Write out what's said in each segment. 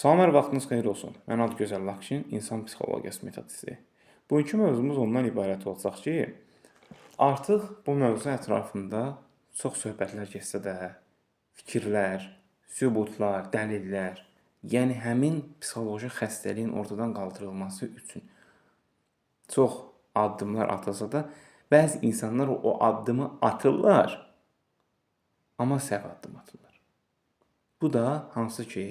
Salam, hər vaxtınız xeyir olsun. Mən Adıgözəl Lakşin, insan psixologiyası metodisti. Bugünkü mövzumuz ondan ibarət olacaq ki, artıq bu mövzu ətrafında çox söhbətlər getsə də, fikirlər, sübutlar, dəlillər, yəni həmin psixoloji xəstəliyin ortadan qaldırılması üçün çox addımlar atılsa da, bəzi insanlar o addımı atırlar, amma səhv addım atırlar. Bu da hansı ki,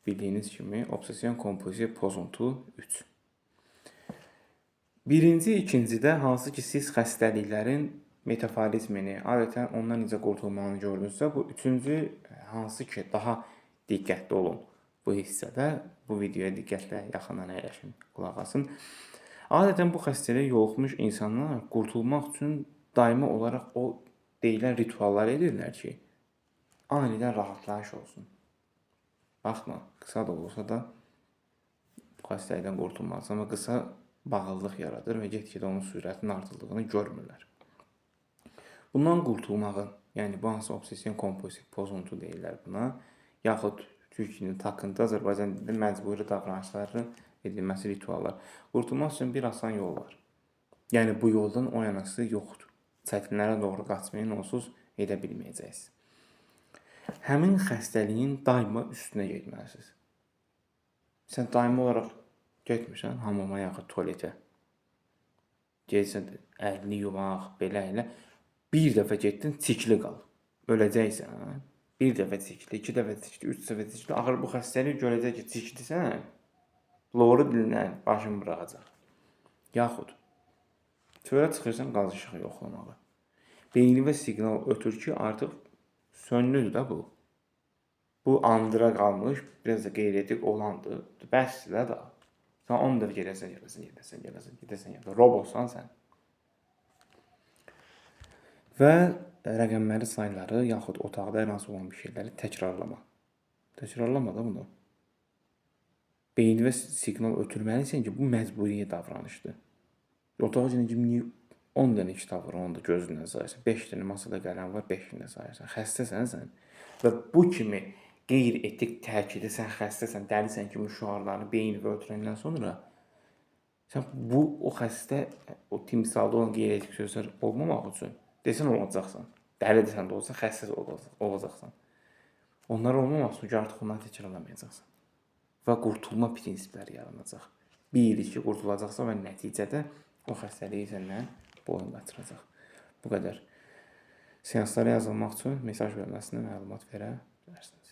bildiyiniz kimi obsession kompulsiv pozuntu 3. Birinci, ikincidə hansı ki siz xəstəliklərin metaforizmini, adətən ondan necə qurtulmanı gördünüzsə, bu üçüncü hansı ki daha diqqətli olun bu hissədə, bu videoya diqqətlə yaxından əyləşin, qulaq asın. Adətən bu xəstəliyə yoluxmuş insanlar qurtulmaq üçün daimi olaraq o deyilən rituallar edirlər ki, anidən rahatlayış olsun. Baxma, qısa da olsa da bu xəstəlikdən qurtulmalısan, amma qısa bağlılıq yaradır və get-gedə onun sürətinin artıldığını görmürlər. Bundan qurtulmağın, yəni bu hansı obsession kompulsiv pozuntu deyirlər buna, yaxud türk dilində takıntı, Azərbaycan dilində məcburi davranışların edilməsi rituallar. Qurtulmaq üçün bir asan yol var. Yəni bu yoldan o yanası yoxdur. Çətinlərə doğru qaçmayın, onsuz edə bilməyəcəksiniz. Həmin xəstəliyin daima üstünə getməlisiniz. Sən daimi olaraq getmirsən hamama yaxud tualetə. Gedirsən əlini yumaq, belə elə. Bir dəfə getdin, çikli qal. Öləcəksən. Hə? Bir dəfə çikli, iki dəfə çikli, üç dəfə çikli. Axır bu xəstəlik görəcək ki, çiklisən, loru dilindən başını buraxacaq. Yaxud çölə çıxırsan qaz işığı yoxlamağa. Beynivə siqnal ötür ki, artıq söndüdür də bu. Bu andıra qalmış, biraz da qeyri-etik olandır. Bəsdir də da. Sən 10 dəfə gedəsən, gedəsən, gedəsən, gedəsən, gedəsən, gedəsən. Robotsan sən. Və rəqəmləri, sayları, yaxud otaqda hər hansı olan bir şeyləri təkrarlama. Təkrarlama da bunu. Beynivə siqnal ötürməlisən ki, bu məcburi davranışdır. Otağa girən kimi 10 dənə kitab var, onu da gözündən sayırsan. 5 dənə masada qələm var, 5 dənə sayırsan. Xəstəsən sən. Və bu kimi qeyri-etik təkidi, sən xəstəsən, dəlisən kimi şüarlarını beynivə ötürəndən sonra sən bu o xəstə, o timsalda olan qeyri-etik sözlər olmamaq üçün desən olacaqsan. Dəli desən də olsa xəstə olacaqsan. Onlar olmamaq üçün artıq onları təkrarlamayacaqsan. Və qurtulma prinsipləri yaranacaq. Bir, iki qurtulacaqsan və nəticədə o xəstəliyi səndən boyun qaçıracaq. Bu qədər. Seanslara yazılmaq üçün mesaj bölməsinə məlumat verə bilərsiniz.